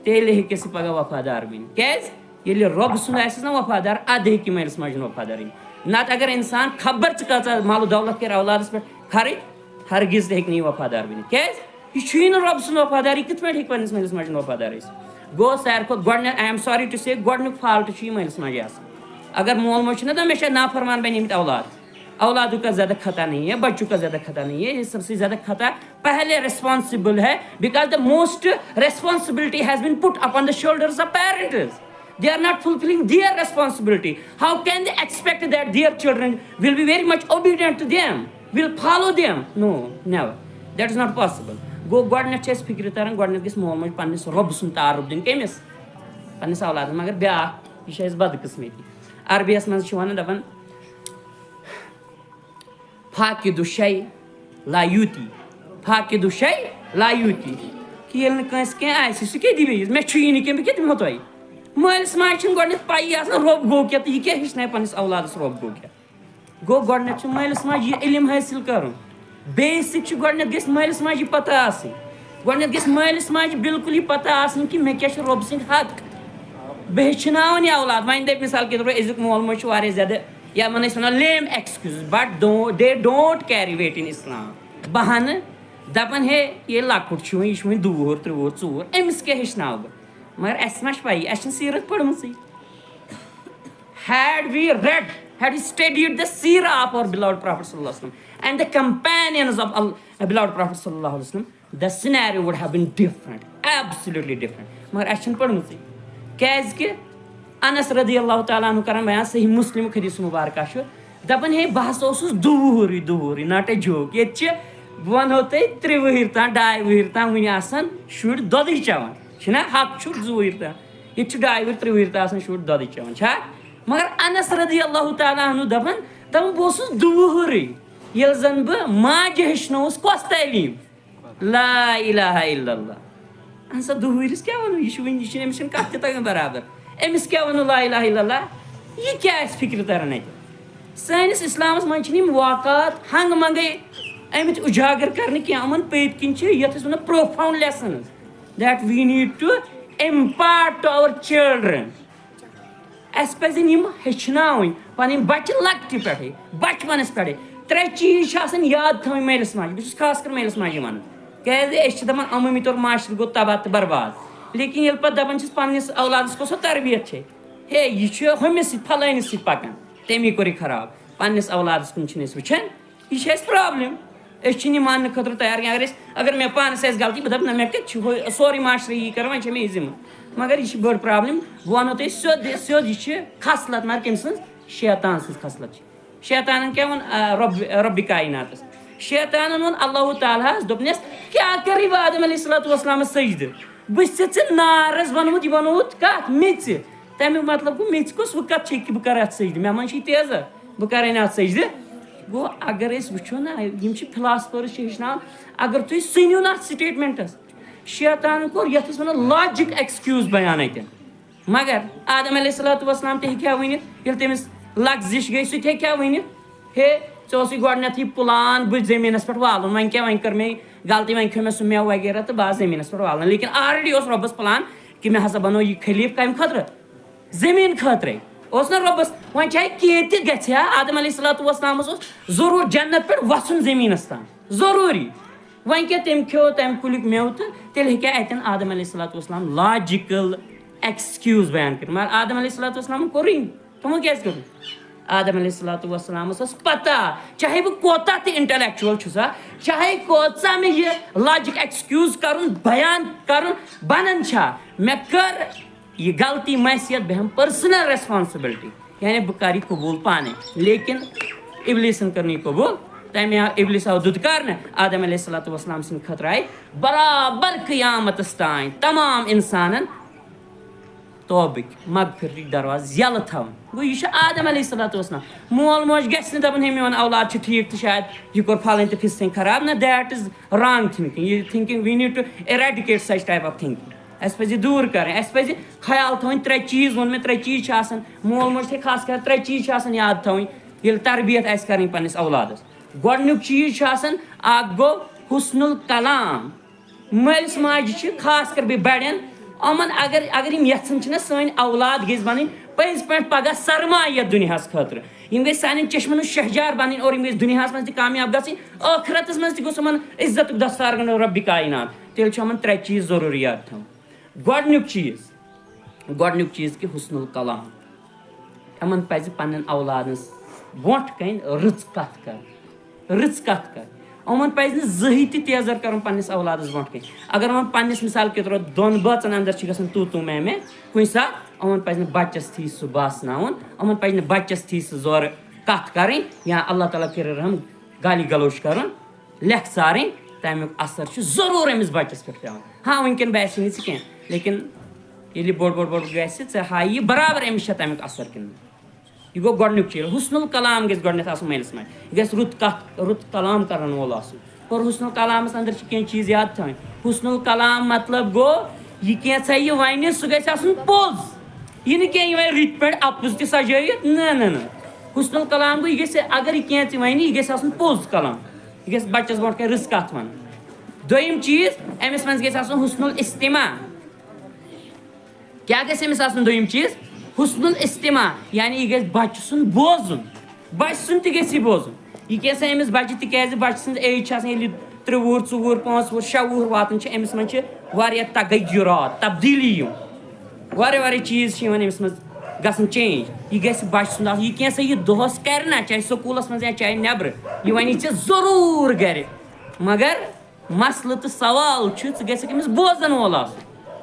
تیٚلہِ ہیٚکہِ سُہ پگاہ وفادار بٔنِتھ۔ کیٛازِ؟ ییٚلہِ رۄبہٕ سُنٛد آسٮ۪س نہ وفادار، اَدٕ ہیٚکہِ مٲلِس ماجہِ ہُنٛد وفادار بٔنِتھ۔ نَتہٕ اگر اِنسان خبر ژٕ کۭژاہ مال و دولت کَرِ اولادَس پٮ۪ٹھ خرٕچ، ہرگز تہِ ہیٚکہِ نہٕ یہِ وفادار بٔنِتھ۔ کیٛازِ؟ یہِ چھُے نہٕ رۄب سُنٛد وفادار، یہِ کِتھ پٲٹھۍ ہیٚکہِ پنٛنِس مٲلِس ماجہِ ہُنٛد وفادار ٲسِتھ؟ گوٚو ساروی کھۄتہٕ گۄڈٕنٮ۪تھ، I am sorry to say، گۄڈٕنیُک fault چھُ یہِ مٲلِس ماجہِ آسان۔ اگر مول موج چھُنہ دَپان، مےٚ چھِ نافرمان بنیمٕتۍ اولاد، اولادوں کا زیادہ خطا نہیں ہے، بچوں کا زیادہ خطا نہیں ہے، یہ سب سے زیادہ خطا پہلے responsible Hai, because the most responsibility has been put upon the shoulders of parents. They are not fulfilling their responsibility. How can they expect that their children will be very much obedient to them, will follow them? No, never. That is not possible. گوٚو گۄڈٕنٮ۪تھ چھِ اَسہِ فِکرِ تَران، گۄڈٕنٮ۪تھ گژھِ مول موج پنٛنِس رۄبہٕ سُنٛد تعارُف دیُن کٔمِس؟ پنٛنِس اولادَس۔ مگر بیٛاکھ، یہِ چھِ اَسہِ بدقٕسمتی۔ عربیَس منٛز چھِ وَنان، دَپان، فاقد الشیء لا یوتی، فاقد الشیء لا یوتی۔ کہِ ییٚلہِ نہٕ کٲنٛسہِ کینٛہہ آسہِ، سُہ کیٛاہ دِیہِ بیٚیِس؟ مےٚ چھُ یی نہٕ کینٛہہ، بہٕ کیٛاہ دِمہو تۄہہِ؟ مٲلِس ماجہِ چھِنہٕ گۄڈٕنٮ۪تھ پَیی آسان، رۄب گوٚو کیٛاہ، تہٕ یہِ کیٛاہ ہیٚچھنایہِ پنٛنِس اولادَس رۄب گوٚو کیٛاہ؟ گوٚو، گۄڈٕنٮ۪تھ چھُ مٲلِس ماجہِ یہِ علم حٲصِل کَرُن۔ بیسِک چھُ گۄڈٕنٮ۪تھ گژھِ مٲلِس ماجہِ یہِ پَتہ آسٕنۍ۔ گۄڈٕنٮ۪تھ گژھِ مٲلِس ماجہِ بالکل یہِ پَتہ آسٕنۍ کہِ مےٚ کیٛاہ چھِ رۄب سٕنٛدۍ حق۔ بہٕ ہیٚچھناوَن یہِ اولاد۔ وۄنۍ دَپہِ مِثال کے طور پر أزیُک مول موج چھُ واریاہ زیادٕ، یَتھ وَنان أسۍ وَنان lame excuses، but don't, they don't carry weight in Islam۔ بہانہٕ دَپان، ہے، یہِ لۄکُٹ چھُ وۄنۍ، یہِ چھُ وۄنۍ دوٗر، ترٛوٗر، ژوٗر، أمِس کیٛاہ ہیٚچھناوٕ بہٕ؟ مگر اَسہِ ما چھِ پَیی، اَسہِ چھِنہٕ سیٖرت پٔرمٕژٕے۔ Had we read Had you studied the seerah of our beloved Prophet صلی اللہ علیہ وسلم and the companions of our beloved Prophet صلی اللہ علیہ وسلم, the scenario would have been different, absolutely different. مگر اَسہِ چھَنہٕ پٔرمٕژٕے. کیٛازِ کہِ انس رضی اللہ تعالیٰ عنہ کران بیان، صحیح مسلمُک حدیث مبارکہ چھُ دپان، ہے، بہٕ ہسا اوسُس دُوُہُرٕے، دُوُہُرٕے، not a joke. ییٚتہِ چھِ، بہٕ ونہو تۄہہِ، ترٛےٚ وُہٕرۍ تام، ڈاے وُہٕرۍ تام وُنہِ آسان شُرۍ دۄدٕے چٮ۪وان، چھِنہ؟ حق چھُ زٕ وُہٕرۍ تام. ییٚتہِ چھُ ڈاے وُہٕرۍ، ترٛےٚ وُہٕرۍ تام آسان شُرۍ دۄدٕے چٮ۪وان، چھا؟ مگر انس رضی اللہ تعالیٰ عنہ دپان، دپان، بہٕ اوسُس دُوُہُرٕے، ییٚلہِ زن بہٕ ماجہِ ہیٚچھنووُس کۄس تعلیٖم؟ لا الہ الا اللہ. اہن سا، دُہوٗرِس کیٛاہ وَنو؟ یہِ چھُ وٕنہِ، یہِ چھُنہٕ، أمِس چھُنہٕ کَتھ تہِ تَگان برابر. أمِس کیٛاہ وَنو لا الہ الا اللہ؟ یہِ کیٛاہ آسہِ فِکرِ تَران اَتہِ؟ سٲنِس اِسلامَس منٛز چھِنہٕ یِم واقعات ہنٛگہٕ منٛگَے آمٕتۍ اُجاگر کَرنہٕ کینٛہہ. یِمَن پٔتۍ کِنۍ چھِ، یَتھ أسۍ وَنو profound lessons that we need to impart to our children. اَسہِ پَزن یِم ہیٚچھناوٕنۍ پَنٕنۍ بَچہِ لۄکٹہِ پٮ۪ٹھٕے، بَچپَنَس پٮ۪ٹھٕے. ترٛےٚ چیٖز چھِ آسان یاد تھاوٕنۍ مٲلِس ماجہِ. بہٕ چھُس خاص کر مٲلِس ماجہِ وَنان، کیٛازِ أسۍ چھِ دَپان عموٗمی طور معاشرٕ گوٚو تباہ تہٕ برباد، لیکِن ییٚلہِ پَتہٕ دَپان چھِس پَنٕنِس اولادَس کۄس سۄ تربیت چھے، ہے، یہِ چھُ ہُمِس سۭتۍ، فَلٲنِس سۭتۍ پَکان، تَمی کوٚر یہِ خراب. پَنٕنِس اولادَس کُن چھِنہٕ أسۍ وٕچھان. یہِ چھِ اَسہِ problem. أسۍ چھِنہٕ یہِ ماننہٕ خٲطرٕ تیار کینٛہہ. اگر أسۍ، اگر مےٚ پانَس آسہِ غلطی، بہٕ دَپہٕ، نہ، مےٚ کَتہِ چھُ ہُہ سورُے معاشرٕ یی کَران، وۄنۍ چھےٚ مےٚ یہِ ذِمہٕ. مگر یہِ چھِ بٔڑ problem. بہٕ وَنو تۄہہِ سیوٚد سیوٚد، یہِ چھِ خصلت، مگر کٔمۍ سٕنٛز؟ شیطان سٕنٛز خصلت چھِ. شیطانَن کیٛاہ ووٚن، آ، رۄب، رۄبِ کایناتَس؟ شیطانَن ووٚن اللہ تعالیٰ ہَس، دوٚپنَس، کیٛاہ کٔرٕے بہٕ آدم علیہ الصلوۃ والسلامَس سجدٕ؟ بہٕ چھُسے ژےٚ نارَس بَنومُت، یہِ بَنووُتھ کَتھ؟ میٚژِ. تَمیُک مطلب گوٚو، میٚژِ کُس، وۄنۍ کَتھ چھِ یہِ کہِ بہٕ کَرٕ اَتھ سجدٕ؟ مےٚ منٛز چھِ یہِ تیزر، بہٕ کَرٕ اَتھ سجدٕ. گوٚو، اگر أسۍ وٕچھو نہ، یِم چھِ philosophers چھِ ہیٚچھناوان، اگر تُہۍ سٔنِو نہٕ اَتھ statementس، شیطانَن کوٚر یَتھ أسۍ وَنو logic excuse بیان اَتٮ۪ن. مگر آدم علیہ الصلوۃ والسلام تہِ ہیٚکہِ ہا ؤنِتھ، ییٚلہِ تٔمِس لغزش گٔے، سُہ تہِ ہیٚکہِ ہا ؤنِتھ، ہے، ژےٚ اوسُے گۄڈٕنٮ۪تھٕے plan بہٕ زٔمیٖنَس پٮ۪ٹھ والُن، وۄنۍ کیٛاہ، وۄنۍ کٔر مےٚ غلطی، وۄنۍ کھیوٚو مےٚ سُہ مٮ۪وٕ وغیرہ تہٕ بہٕ آس زٔمیٖنَس پٮ۪ٹھ والُن. لیکن already اوس رۄبَس plan کہِ مےٚ ہسا بَنوو یہِ خلیٖفہٕ کَمہِ خٲطرٕ؟ زٔمیٖن خٲطرَے. اوس نہ رۄبَس، وۄنۍ چاہے کینٛہہ تہِ گژھِ ہا، آدم علیہ الصلوۃ والسلامَس اوس ضروٗر جنت پٮ۪ٹھ وَسُن زٔمیٖنَس تام، ضروٗری. وۄنۍ کیٛاہ، تٔمۍ کھیوٚو تَمہِ کُلیُک مٮ۪وٕ تہٕ تیٚلہِ ہیٚکہِ ہا اَتٮ۪ن آدم علیہ الصلوۃ والسلام logical excuse بیان کٔرِتھ. مگر آدم علیہ الصلوۃ والسلامَن کوٚرُے نہٕ. تِمو کیٛازِ کوٚر نہٕ؟ آدم علیہ الصلوۃ والسلامَس ٲس پَتہ، چاہے بہٕ کوتاہ تہِ intellectual چھُسا، چاہے کوژاہ مےٚ یہِ logic excuse کَرُن، بیان کَرُن بَنان چھا، مےٚ کٔر یہِ غلطی، معصیت، بہٕ ہٮ۪مہٕ personal responsibility، یعنی بہٕ کَرٕ یہِ قبوٗل پانَے. لیکن ابلیسَن کٔر نہٕ یہِ قبوٗل. تَمہِ آو، ابلیس آو دُدکارنہٕ آدم علیہ الصلوۃ والسلام سٕنٛدِ خٲطرٕ آیہِ برابر قیامتَس تام تمام اِنسانَن توبٕکۍ، مغفرتٕکۍ دروازٕ یَلہٕ تھاوٕنۍ. گوٚو، یہِ چھُ آدم علیہ الصلوۃ والسلام. مول موج گژھِ نہٕ دَپُن، ہے، میون اولاد چھُ ٹھیٖک تہٕ شاید یہِ کوٚر پھلٲنۍ تہٕ فِستٲنۍ خراب. نہ، that is wrong thinking. یہِ thinking, we need to eradicate such type of thinking. اَسہِ پَزِ یہِ دوٗر کَرٕنۍ. اَسہِ پَزِ خیال تھاوٕنۍ، ترٛےٚ چیٖز ووٚن مےٚ، ترٛےٚ چیٖز چھِ آسان، مول موج تھٲے خاص کر ترٛےٚ چیٖز چھِ آسان یاد تھاوٕنۍ، ییٚلہِ تربیت آسہِ کَرٕنۍ پنٛنِس اولادَس. گۄڈٕنیُک چیٖز چھُ آسان، اَکھ گوٚو حسن الکلام. مٲلِس ماجہِ چھِ خاص کر بیٚیہِ بَڑٮ۪ن، یِمَن اگر، اگر یِم یَژھان چھِنہ سٲنۍ اولاد گٔژھۍ بَنٕنۍ پٔزۍ پٲٹھۍ پَگاہ سرمایہ یَتھ دُنیاہَس خٲطرٕ، یِم گٔژھۍ سانٮ۪ن چشمَن ہُنٛد شہجار بَنٕنۍ اور یِم گٔژھۍ دُنیاہَس منٛز تہِ کامیاب گژھٕنۍ، ٲخرَتَس منٛز تہِ گوٚژھ یِمَن عزتُک دستار گنٛڈُن رۄبِ کاینات. تیٚلہِ چھُ یِمَن ترٛےٚ چیٖز ضروٗری یاد تھاوُن. گۄڈٕنیُک چیٖز، گۄڈٕنیُک چیٖز کہِ حسن الکلام. یِمَن پَزِ پنٛنٮ۪ن اولادَس برونٛٹھ کَنۍ رٕژ کَتھ کَرٕنۍ، رٕژ کَتھ کَرٕنۍ. یِمَن پَزِ نہٕ زٕہٕے تہِ تیزر کَرُن پنٛنِس اولادَس برونٛٹھ کَنۍ. اگر یِمَن پنٛنِس، مثال کے طور، دۄن بٲژَن اندر چھِ گژھان تو تو میں میں کُنہِ ساتہٕ، یِمَن پَزِ نہٕ بَچَس تھی سُہ باسناوُن، یِمَن پَزِ نہٕ بَچَس تھی سُہ زورٕ کَتھ کَرٕنۍ یا اللہ تعالیٰ کٔرِنۍ رحم گالی گلوچ کَرُن، لیکھژارٕنۍ. تَمیُک اثر چھُ ضروٗر أمِس بَچَس پٮ۪ٹھ پٮ۪وان. ہاں، وٕنکٮ۪ن باسہِ نہٕ ژٕ کینٛہہ، لیکن ییٚلہِ بوٚڑ بوٚڑ بوٚڑ گژھِ، ژےٚ ہاوِ یہِ برابر أمِس چھا تَمیُک اثر کِنہٕ نہٕ. یہِ گوٚو گۄڈٕنیُک چیٖز، حسن الکلام گژھِ گۄڈٕنٮ۪تھ آسُن مٲلِس ماجہِ. یہِ گژھِ رُت کَتھ، رُت کلام کَرَن وول آسُن. اور حسن الکلامَس اندر چھِ کینٛہہ چیٖز یاد تھاوٕنۍ. حسن الکلام مطلب گوٚو، یہِ کینٛژھا یہِ وَنہِ، سُہ گژھِ آسُن پوٚز. یہِ نہٕ کینٛہہ، یہِ وَنہِ رٕتۍ پٲٹھۍ اَپُز تہِ سجٲیِتھ، نہ، نہ، نہ. حسن الکلام گوٚو، یہِ گژھِ، اگر یہِ کینٛہہ تہِ وَنہِ، یہِ گژھِ آسُن پوٚز کلام. یہِ گژھِ بَچَس برونٛٹھ کَنہِ رٕژ کَتھ وَنٕنۍ. دوٚیِم چیٖز، أمِس منٛز گژھِ آسُن حسن الاستماع. کیٛاہ گژھِ أمِس آسُن دوٚیِم چیٖز؟ حسن الاستماع، یعنی یہِ گژھِ بَچہٕ سُنٛد بوزُن، بَچہٕ سُنٛد تہِ گژھِ یہِ بوزُن. یہِ کیٛاہ سا أمِس بَچہٕ، تِکیٛازِ بَچہٕ سٕنٛز age چھِ آسان ییٚلہِ ترٛےٚ وُہُر، ژٕ وُہُر، پانٛژھ وُہُر، شےٚ وُہُر واتان چھِ، أمِس منٛز چھِ واریاہ تغیرات، تبدیٖلی یِوان، واریاہ واریاہ چیٖز چھِ یِوان أمِس منٛز گژھُن چینج۔ یہِ گژھِ بچہٕ سُنٛد آسُن۔ یہِ کینٛہہ سا یہِ دۄہس کرِ نہ، چاہے سکوٗلس منٛز یا چاہے نٮ۪برٕ، یہِ ونہِ ژےٚ ضروٗر گرِ۔ مگر مسلہٕ تہٕ سوال چھُ، ژٕ گژھکھ أمِس بوزن وول آسُن۔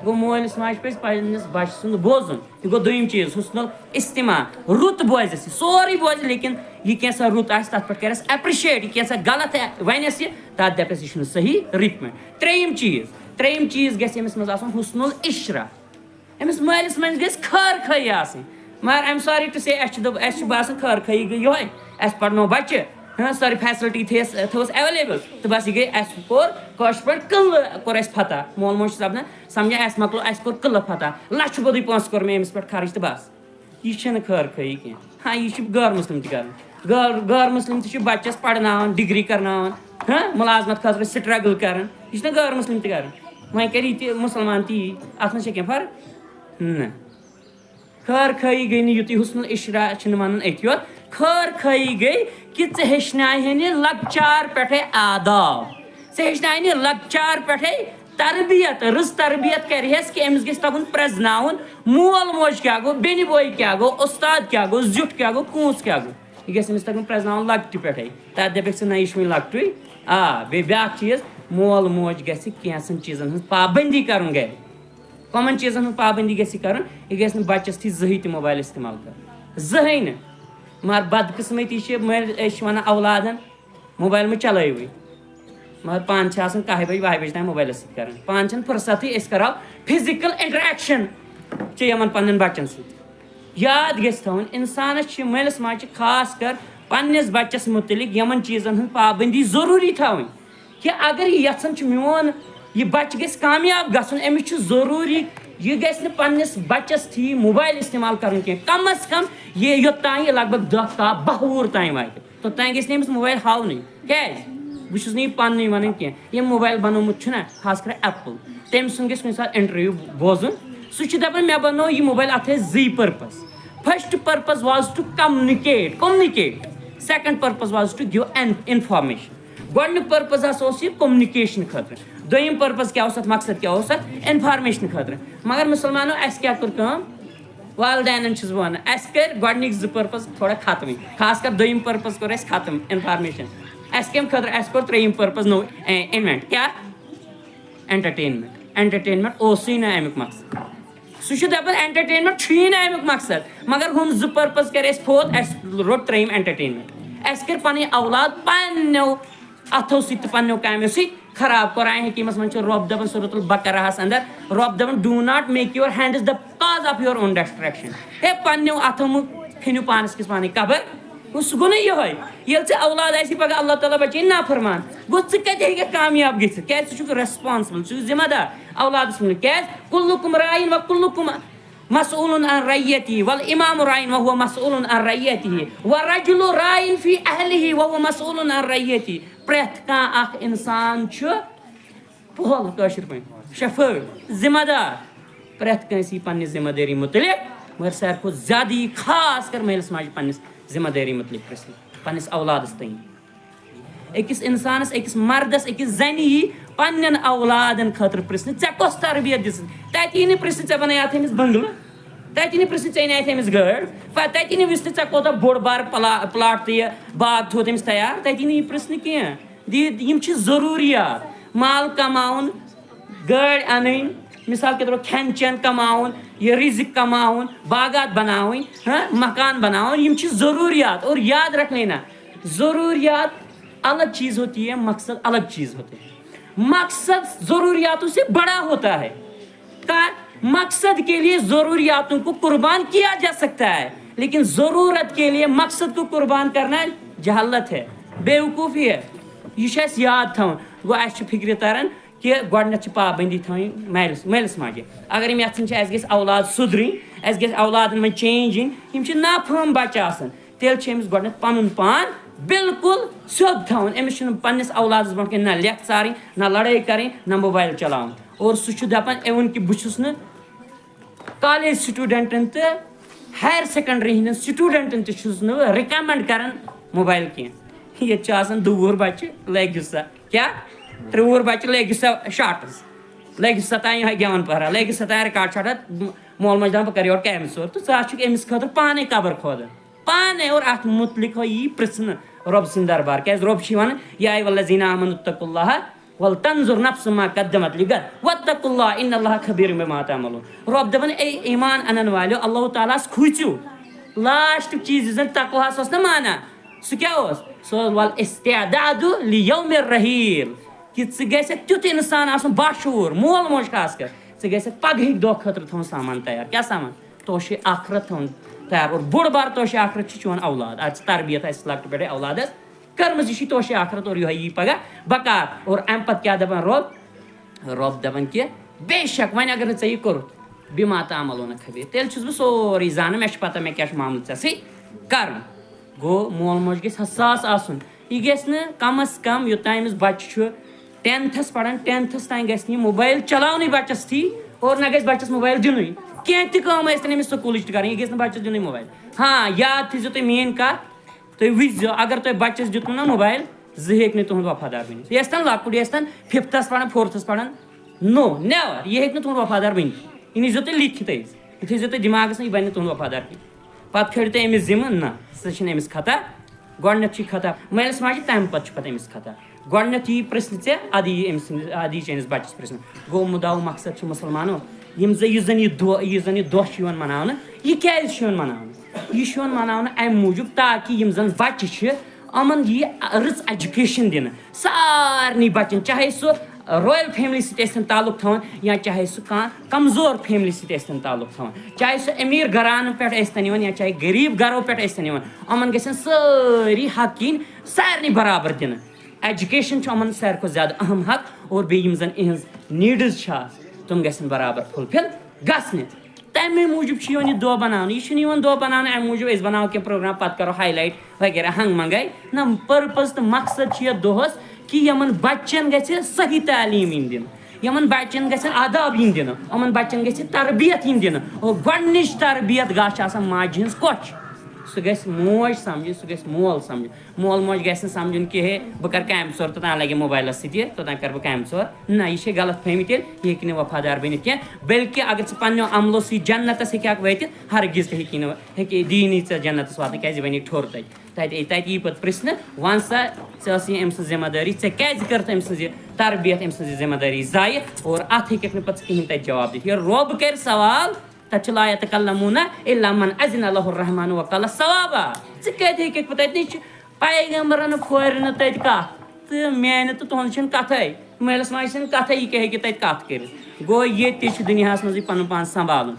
گوٚو مٲلِس ماجہِ پزِ پننِس بچہٕ سُنٛد بوزُن۔ یہِ گوٚو دوٚیِم چیٖز، حسن الاستماع۔ رُت بوزٮ۪س، یہِ سورُے بوزِ، لیکن یہِ کینٛہہ سا رُت آسہِ، تتھ پٮ۪ٹھ کرٮ۪س appreciate۔ یہِ کینٛہہ سا غلط ونٮ۪س یہِ، تتھ دپٮ۪س، یہِ چھُنہٕ صحیح، رٕتۍ پٲٹھۍ۔ ترٛیٚیِم چیٖز، ترٛیٚیِم چیٖز گژھِ أمِس منٛز آسُن حسن العشرہ۔ أمِس مٲلِس مٲلِس گژھِ خٲر خٲہی آسٕنۍ۔ مگر I'm sorry to say، اَسہِ چھِ دَپ-، اَسہِ چھُ باسان خٲر خٲہی گٔے یِہوٚے، اَسہِ پَرنو بَچہِ، ہاں، سٲرٕے facility تھٲیَس، تھٲوٕس available، تہٕ بَس یہِ گٔے اَسہِ کوٚر کٲشِر پٲٹھۍ قٕلہٕ کوٚر اَسہِ فتح۔ مول موج چھُ سَپدان سَمجھان اَسہِ مۄکلو، اَسہِ کوٚر قٕلہٕ فتح، لَچھٕ بوٚدُے پونٛسہٕ کوٚر مےٚ أمِس پٮ۪ٹھ خرٕچ تہٕ بَس۔ یہِ چھَنہٕ خٲر خٲہی کینٛہہ۔ ہاں، یہِ چھِ غٲر مُسلِم تہِ کَران۔ غٲر، غٲر مُسلِم تہِ چھِ بَچَس پَرناوان، ڈگری کَرناوان، ہاں، مُلازمَت خٲطرٕ struggle کَران۔ یہِ چھِنہٕ غٲر مُسلِم تہِ کَران۔ وۄنۍ کَرِ یہِ تہِ مُسلمان تی، اَتھ منٛز چھےٚ کینٛہہ فرق؟ نہ۔ خٲر خٲہی گٔے نہٕ یُتُے حسن العشرہ چھِنہٕ وَنان أتھۍ یوت۔ خٲر خٲہی گٔے کہِ ژٕ ہیٚچھناوہن یہِ لۄکچار پٮ۪ٹھَے آداب۔ ژٕ ہیٚچھناوہن یہِ لۄکچار پٮ۪ٹھَے تربیت، رٕژ تربیت کَرِہَس کہِ أمِس گژھِ تَگُن پرٛزناوُن، مول موج کیٛاہ گوٚو، بیٚنہِ بوے کیٛاہ گوٚو، اُستاد کیٛاہ گوٚو، زیُٹھ کیٛاہ گوٚو، کوٗنٛژھ کیٛاہ گوٚو۔ یہِ گژھِ أمِس تَگُن پرٛزناوُن لۄکٹہِ پٮ۪ٹھَے۔ تَتھ دَپٮ۪کھ ژٕ، نہ، یہِ چھُ وٕنہِ لۄکٹُے۔ آ، بیٚیہِ بیٛاکھ چیٖز، مول موج گژھِ کینٛژَن چیٖزَن ہٕنٛز پابنٛدی کَرُن گَرِ۔ کَمَن چیٖزَن ہٕنٛز پابنٛدی گژھِ یہِ کَرُن؟ یہِ گژھِ نہٕ بَچَس تھی زٕہٕے تہِ موبایل استعمال کَرُن، زٕہٕے نہٕ۔ مگر بدقٕسمتی چھِ، مٲلۍ، أسۍ چھِ وَنان اولادَن، موبایل مہٕ چلٲیوٕے۔ مگر پانہٕ چھِ آسان کاہہِ بجہِ، وُہہِ بجہِ تام موبایلَس سۭتۍ کران۔ پانہٕ چھَنہٕ فرصتٕے أسۍ کرو physical interaction چھِ یِمن پننٮ۪ن بچن سۭتۍ۔ یاد گژھِ تھاوُن، انسانس چھِ مٲلِس ماجہِ چھِ خاص کر پننِس بچس متعلق یِمن چیٖزن ہٕنٛز پابندی ضروٗری تھاوٕنۍ۔ کہِ اگر یہِ یژھان چھُ میون یہِ بچہِ گژھِ کامیاب گژھُن، أمِس چھُ ضروٗری یہِ گژھِ نہٕ پننِس بچس تھی موبایل استعمال کرُن کینٛہہ، کم از کم یہِ یوٚتام یہِ لگ بگ دہ کاہ باہ وُہُر تام واتہِ۔ توٚتام گژھِ نہٕ أمِس موبایل ہاونٕے۔ کیٛازِ؟ بہٕ چھُس نہٕ یہِ پننُے ونان کینٛہہ۔ ییٚمۍ موبایل بنومُت چھُنہ، خاص کر ایپل، تٔمۍ سُنٛد گژھِ کُنہِ ساتہٕ انٹرویو بوزُن۔ سُہ چھُ دپان، مےٚ بنوو یہِ موبایل، اتھ ٲسۍ زٕے purpose. First purpose was to communicate، communicate۔ Second purpose was to give an information۔ گۄڈنیُک پرپز ہسا اوس یہِ کمنیوکیشن خٲطرٕ۔ دوٚیِم پرپز کیٛاہ اوس اتھ، مقصد کیٛاہ اوس اتھ؟ انفارمیشن خٲطرٕ۔ مگر مسلمانو، اسہِ کیٛاہ کٔر کٲم؟ والدینن چھُس بہٕ وَنان، اَسہِ کٔرۍ گۄڈٕنِکۍ زٕ پرپز تھوڑا ختمٕے، خاص کر دوٚیِم پرپز کوٚر اَسہِ ختم، انفارمیشن۔ اَسہِ کَمہِ خٲطرٕ؟ اَسہِ کوٚر ترٛیٚیِم پرپز نوٚو، اے، انوینٹ۔ کیٛاہ؟ انٹرٹینمنٹ۔ انٹرٹینمنٹ اوسُے نہٕ اَمیُک مقصد۔ سُہ چھُ دَپان، انٹرٹینمنٹ چھُیی نہٕ اَمیُک مقصد، مگر ہُم زٕ پرپز کَرِ اَسہِ فوت، اَسہِ روٚٹ ترٛیٚیِم انٹرٹینمنٹ۔ اَسہِ کٔرۍ پَنٕنۍ اولاد پنٛنیو اَتھو سۭتۍ تہٕ پنٛنیو کامیو سۭتۍ خراب۔ قرآن حکیمس منٛز چھُ رۄب دپان سورۃ البقرہس اندر، رۄب دپان، "Do not make your hands the cause of your own destruction"۔ ہے، پننیو اتھو مہٕ کھٔنِو پانس کِس پانے قبر۔ گوٚو، سُہ گوٚو نہ یِہوٚے۔ ییٚلہِ ژےٚ اولاد آسی پگاہ اللہ تعالیٰ بچٲیِن نافرمان، گوٚو، ژٕ کتہِ ہیٚککھ کامیاب گٔژھِتھ؟ کیازِ؟ ژٕ چھُکھ ریسپانسبل، ژٕ چھُکھ ذمہ دار اولادس مُتعلق۔ کیازِ؟ "کلکم راعٍ و کلکم مسئول عن رعیتہ، والامام راعٍ و هو مسئول عن رعیتہ، والرجل راعٍ فی اہلہ و هو مسئول عن رعیتہ"۔ پرٛٮ۪تھ کانٛہہ اکھ انسان چھُ پۄہل، کٲشِر پٲٹھۍ، شفٲعت، ذمہ دار۔ پرٛٮ۪تھ کٲنٛسہِ یی پننہِ ذمہ دٲری مُتعلق، مگر ساروی کھۄتہٕ زیادٕ یی خاص کر مٲلِس ماجہِ پننِس ذمہ دٲری مُتعلق پرٛژھنہٕ، پننِس اولادس تام۔ أکِس انسانس، أکِس مردس، أکِس زنہِ یی پننٮ۪ن اولادن خٲطرٕ پرٛژھنہٕ، "ژےٚ کۄس تربیت دِژٕتھ؟" تتہِ یی نہٕ پرٛژھنہٕ، "ژےٚ بنٲیتھ أمِس بنگلہٕ؟" تتہِ یی نہٕ پرٛژھنہٕ، "ژےٚ أنیتھ أمِس گٲڑۍ؟" پتہٕ تتہِ یی نہٕ وٕچھنہٕ، "ژےٚ کوٗتاہ بوٚڑ بار پلا-، پلاٹ تہٕ یہِ باغ تھوٚوُتھ أمِس تیار؟" تتہِ یی نہٕ یہِ پرٛژھنہٕ کینٛہہ۔ دِ-، یِم چھِ ضروٗریات۔ مال کماوُن، گٲڑۍ اَنٕنۍ، مثال کے طور پر کھٮ۪ن چٮ۪ن کماوُن، یہِ رِزِق کماوُن، باغات بناوٕنۍ، ہاں، مکان بناوُن، یِم چھِ ضروٗریات۔ اور یاد رکھنا، ضروٗریات الگ چیز ہوتی ہے، مقصد الگ چیز ہوتے ہیں۔ مقصد ضروریاتوں سے بڑا ہوتا ہے۔ کا مقصد کے لیے ضروریاتوں کو قربان کیا جا سکتا ہے، لیکن ضرورت کے لیے مقصد کو قربان کرنا جہالت ہے، بیوقوفی ہے۔ یہِ چھُ اَسہِ یاد تھاوُن۔ گوٚو، اَسہِ چھُ فِکرِ تران کہِ گۄڈٕنٮ۪تھ چھِ پابندی تھاوٕنۍ مٲلِس، مٲلِس ماجہِ۔ اگر یِم یَژھان چھِ اَسہِ گژھِ اولاد سُدرٕنۍ، اَسہِ گژھِ اولادَن منٛز change یِنۍ، یِم چھِ نافہم بَچہٕ آسان، تیٚلہِ چھُ أمِس گۄڈٕنٮ۪تھ پَنُن پان بالکل سیوٚد تھاوُن۔ أمِس چھُنہٕ پنٛنِس اولادَس برونٛٹھ کَنہِ نہ لیٚکھ ژارٕنۍ، نہ لڑٲے کَرٕنۍ، نہ موبایل چلاوُن۔ اور سُہ چھُ دَپان اِوٕن کہِ بہٕ چھُس نہٕ کالج سٹوڈنٹن تہٕ ہایر سیکنڈری ہٕنٛدٮ۪ن سٹوڈنٹن تہِ چھُس نہٕ بہٕ recommend کران موبایل کینٛہہ۔ ییٚتہِ چھِ آسان دُوُہُر بچہِ، لٲگِو سا کیٛاہ؟ ترٛوُہُر بچہِ، لٲگِو سا شارٹٕس، لٲگِو سا تام یِہوٚے گٮ۪وَن پہرا، لٲگِو سا تام ریکارڈ شارٹا۔ مول موج دَپان، "بہٕ کَرٕ یورٕ کامہِ ژور"، تہٕ ژٕ آسکھ أمِس خٲطرٕ پانَے قبر کھودان۔ پانَے اور اَتھ مُتعلِق ہو یی پرٛژھنہٕ رۄب سٕنٛدِ دربار۔ کیٛازِ رۄب چھُ یہِ وَنان، "یا ایھا الذین آمنوا اتقوا اللہ ولتنظر نفس ما قدمت لغد واتقوا اللہ ان اللہ خبیر بما تعملون"۔ رۄب دَپان، "اے ایمان اَنَن والیو، اللہ تعالیٰ ہَس کھوٗژِو۔" لاسٹُک چیٖز یُس زَن تقواہَس اوس نہ مانان، سُہ کیٛاہ اوس؟ سُہ اوس، "والاستعداد لیوم الرحیل"، کہِ ژٕ گژھکھ تیُتھ اِنسان آسُن باشعوٗر، مول موج خاص کر، ژٕ گژھکھ پگہٕکۍ دۄہ خٲطرٕ تھاوُن سامان تیار۔ کیٛاہ سامان؟ توشہِ آخرت تھاوُن تیار۔ اور بوٚڑ بار توشہِ آخرت چھُ چون اولاد۔ اَتھ چھِ تربیت اَسہِ لۄکٹہِ پٮ۪ٹھَے اولادَس کٔرمٕژ، یہِ چھِ توشہِ آخرت اور یِہوٚے یی پگاہ بکار۔ اور اَمہِ پَتہٕ کیٛاہ دَپان رۄب؟ رۄب دَپان کہِ بے شک وۄنۍ اگر نہٕ ژےٚ یہِ کوٚرُتھ، بما تعملون خبیر، تیٚلہِ چھُس بہٕ سورُے زانان، مےٚ چھِ پَتہ مےٚ کیٛاہ چھُ معاملہٕ ژےٚ سۭتۍ کَرُن۔ گوٚو مول موج گژھِ حساس آسُن، یہِ گژھِ نہٕ کم از کم یوٚتام أمِس بچہٕ چھُ ٹینتھس پران، ٹینتھس تام گژھِ نہٕ یہِ موبایل چلاونُے بچس تھی، اور نہ گژھِ بچس موبایل دِنُے۔ کینٛہہ تہِ کٲم ٲسۍ تن أمِس سکوٗلٕچ تہِ کرٕنۍ، یہِ گژھِ نہٕ بچس دِنُے موبایل۔ ہاں، یاد تھٲیزیو تُہۍ میٲنۍ کتھ، تُہۍ وٕچھزیو اگر تۄہہِ بچس دیُتمُو نہ موبایل، زٕ ہیٚکہِ نہٕ تُہُنٛد وفادار بٔنِتھ۔ یہِ ٲسۍ تن لۄکُٹ، یہِ ٲسۍ تن ففتھس پران، فورتھس پران، نو نیور، یہِ ہیٚکہِ نہٕ تُہُنٛد وفادار بٔنِتھ۔ یہِ نیٖزیو تُہۍ لیکھِتھٕے، یہِ تھٲیزیو تُہۍ دٮ۪ماغس منٛز، یہِ بنہِ نہٕ تُہُنٛد وفادار کینٛہہ۔ پتہٕ کھٲلِو تُہۍ أمِس ذِمہٕ، نہ، سُہ چھِنہٕ أمِس خطا۔ گۄڈٕنٮ۪تھ چھُ یہِ خطا مٲلِس ماجہِ، تَمہِ پتہٕ چھُ پتہٕ أمِس خطا۔ گۄڈٕنٮ۪تھ یی پرٛژھنہٕ ژےٚ، اَدٕ یی أمۍ سٕنٛدِس، اَدٕ یی چٲنِس بچس پرٛژھنہٕ۔ گوٚو، مُدعا و مقصد چھُ مُسلمانو، یِم زَن، یُس زَن یہِ دۄہ، یُس زَن یہِ دۄہ چھُ یِوان مناونہٕ، یہِ کیٛازِ چھُ یِوان مناونہٕ؟ یہِ چھُ یِوان مناونہٕ اَمہِ موٗجوٗب تاکہِ یِم زَن بچہٕ چھِ، یِمن یی رٕژ ایجوکیشن دِنہٕ۔ سارنٕے بچن، چاہے سُہ رویل فیملی سۭتۍ ٲسۍ تن تعلق تھاوان یا چاہے سُہ کانٛہہ کمزور فیملی سۭتۍ ٲسۍ تن تعلق تھاوان، چاہے سُہ امیر گھرانہٕ پٮ۪ٹھ ٲسۍ تن یِوان یا چاہے غریب گھرو پٮ۪ٹھ ٲسۍ تن یِوان، یِمن گژھن سٲری حق یِنۍ سارنٕے برابر دِنہٕ۔ ایجوکیشن چھُ یِمن ساروی کھۄتہٕ زیادٕ اہم حق، اور بیٚیہِ یِم زن یِہنٛز نیڈٕز چھِ آسان، تِم گژھن برابر فُلفل گژھنہِ۔ تَمے موٗجوٗب چھُ یِوان یہِ دۄہ بَناونہٕ۔ یہِ چھُنہٕ یِوان دۄہ بَناونہٕ اَمہِ موٗجوٗب أسۍ بَناوو کینٛہہ پروگرام، پَتہٕ کَرو ہاے لایٹ وغیرہ ہنٛگ منٛگَے۔ نہ، پٔرپَز تہٕ مقصد چھُ یَتھ دۄہَس کہِ یِمَن بَچَن گژھِ صحیح تعلیٖم یِنۍ دِنہٕ، یِمَن بَچَن گژھن آداب یِنۍ دِنہٕ، یِمَن بَچَن گژھِ تربیت یِنۍ دِنہٕ۔ اور گۄڈٕنِچ تربیت گژھ آسان ماجہِ ہٕنٛز کۄچھ۔ سُہ گژھِ موج سَمجھِنۍ، سُہ گژھِ مول سَمجھُن۔ مول موج گژھِ نہٕ سَمجھُن کہِ ہے، بہٕ کَرٕ کامہِ ژور، توٚتام لَگہِ موبایلَس سۭتۍ، توٚتام کَرٕ بہٕ کامہِ ژور۔ نہ، یہِ چھے غلط فہمی تیٚلہِ، یہِ ہیٚکہِ نہٕ وفادار بٔنِتھ کینٛہہ۔ بلکہِ اگر ژٕ پنٛنیو عملو سۭتۍ جنتَس ہیٚکہِ ہاکھ وٲتِتھ، ہرگز تہِ ہیٚکی نہٕ، ہیٚکہِ دی نہٕ ژےٚ جنتَس واتنہٕ، کیٛازِ یہِ بَنہِ ٹھوٚر تَتہِ۔ تَتہِ، تَتہِ یی پَتہٕ پِرٛژھنہٕ، وَن سا، ژےٚ ٲسٕے أمۍ سٕنٛز ذمہ دٲری، ژےٚ کیٛازِ کٔرٕتھ أمۍ سٕنٛز یہِ تربیت، أمۍ سٕنٛز یہِ ذمہ دٲری ضایع، اور اَتھ ہیٚکَکھ نہٕ پَتہٕ ژٕ کِہیٖنۍ تَتہِ جواب دِتھ۔ ییٚلہِ رۄب کَرِ سوال، تَتہِ چھِ لا یتکلمون الا من اذن له الرحمن وقال صوابا۔ ژٕ کَتہِ ہیٚکَکھ پَتہٕ، تَتہِ نٕے چھِ پیغمبرن کھورِ نہٕ تَتہِ کَتھ، تہٕ میٛانہِ تہٕ تُہٕنٛز چھَنہٕ کَتھَے، مٲلِس ماجہِ چھَنہٕ کَتھَے، یہِ کیٛاہ ہیٚکہِ تَتہِ کَتھ کٔرِتھ؟ گوٚو، ییٚتہِ تہِ چھُ دُنیاہَس منٛزٕے پَنُن پان سنٛبھالُن۔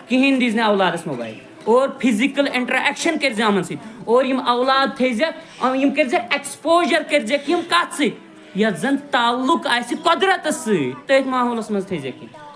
کِہیٖنۍ دیٖزِ نہٕ اولادَس موبایل، اور فِزِکَل اِنٹرٛیکشَن کٔرۍزِ یِمَن سۭتۍ، اور یِم اولاد تھٲیزٮ۪کھ، یِم کٔرۍزٮ۪کھ ایکسپوجر کٔرۍزٮ۪کھ یِم کَتھ سۭتۍ، یَتھ زَن تعلق آسہِ قۄدرَتَس سۭتۍ، تٔتھۍ ماحولَس منٛز تھٲیزٮ۪کھ یِم۔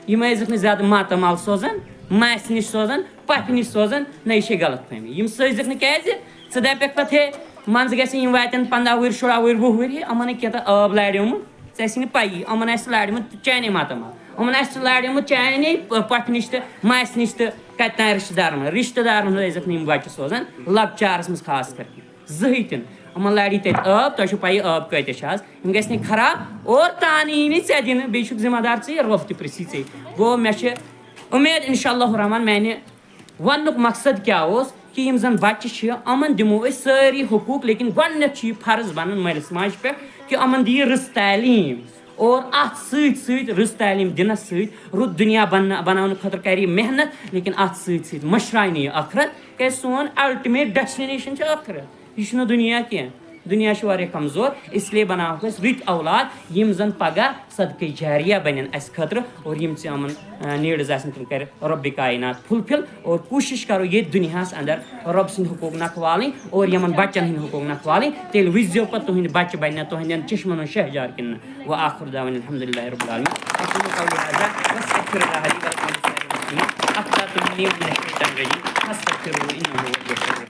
یِم ٲسۍزٮ۪کھ نہٕ زیادٕ ماتامال سوزان، ماسہِ نِش سوزان، پۄپھِ نِش سوزان، نہ، یہِ چھے غلط فہمی۔ یِم سوززٮ۪کھ نہٕ کیٛازِ؟ ژٕ دَپٮ۪کھ پَتہٕ، ہے، منٛزٕ گژھِ یِم واتن پنٛداہ وُہٕرۍ، شُراہ وُہٕرۍ، وُہ وُہٕرۍ، ہے، یِمَن ہے کینٛہہ تہٕ ٲب لاریومُت، ژےٚ آسی نہٕ پَیی، یِمَن آسہِ لاریومُت چانے ماتامال، یِمَن آسہِ لاریومُت چانے پۄپھِ نِش تہٕ ماسہِ نِش تہٕ کَتہِ تام رِشتہٕ دارَن ہُنٛد۔ رِشتہٕ دارَن ہُنٛد ٲسۍزٮ۪کھ نہٕ یِم بَچہٕ سوزان، لۄکچارَس منٛز خاص کر۔ زٕہٕے تہِ نہٕ۔ یِمَن لاڑی تَتہِ ٲب، تۄہہِ چھو پَیی ٲب کۭتیٛاہ چھِ آز، یِم گژھِ نہٕ خراب، اور تان یی نہٕ ژےٚ دِنہٕ، بیٚیہِ چھُکھ ذمہ دار ژٕ، یہِ رۄب تہِ پرٛژھی ژے۔ گوٚو، مےٚ چھِ اُمید، اِنشاء اللہ الرحمن، میٛانہِ وَننُک مقصد کیٛاہ اوس، کہِ یِم زَن بَچہٕ چھِ، یِمَن دِمو أسۍ سٲری حقوٗق، لیکن گۄڈٕنٮ۪تھ چھُ یہِ فرض بَنان مٲلِس ماجہِ پٮ۪ٹھ کہِ یِمَن دِیہِ رٕژ تعلیٖم۔ اور اَتھ سۭتۍ سۭتۍ، رٕژ تعلیٖم دِنَس سۭتۍ، رُت دُنیا بَننہٕ، بَناونہٕ خٲطرٕ کَرِ یہِ محنت، لیکن اَتھ سۭتۍ سۭتۍ مٔشراے نہٕ یہِ ٲخرت، کیٛازِ سون ultimate destination چھِ ٲخرت۔ یہِ چھُنہٕ دُنیا کینٛہہ۔ دُنیا چھُ واریاہ کمزور، اس لیے بناوہوکھ أسۍ رٕتۍ اولاد، یِم زن پگاہ صدقے جاریہ بنن اسہِ خٲطرٕ، اور یِم تہِ یِمن، آ، نیڈٕز آسن، تِم کرِ رۄبِ کاینات فُلفِل۔ اور کوٗشِش کرو ییٚتھۍ دُنیاہس اندر رۄب سٕنٛدۍ حقوٗق نکھٕ والٕنۍ اور یِمن بچن ہٕنٛدۍ حقوٗق نکھٕ والٕنۍ۔ تیٚلہِ وٕچھزیو پتہٕ تُہنٛدۍ بچہِ بنہِ نا تُہنٛدٮ۪ن چشمن ہُنٛد شہجار کِنہٕ نہ۔ وآخر دعوانا الحمد للہ رب العالمین۔ اقول قولی هذا واستغفر الله لي ولكم ولسائر المسلمين۔ اخطأت مني ومن الشيطان الرجيم۔ فاستغفروه انه هو الغفور الرحيم۔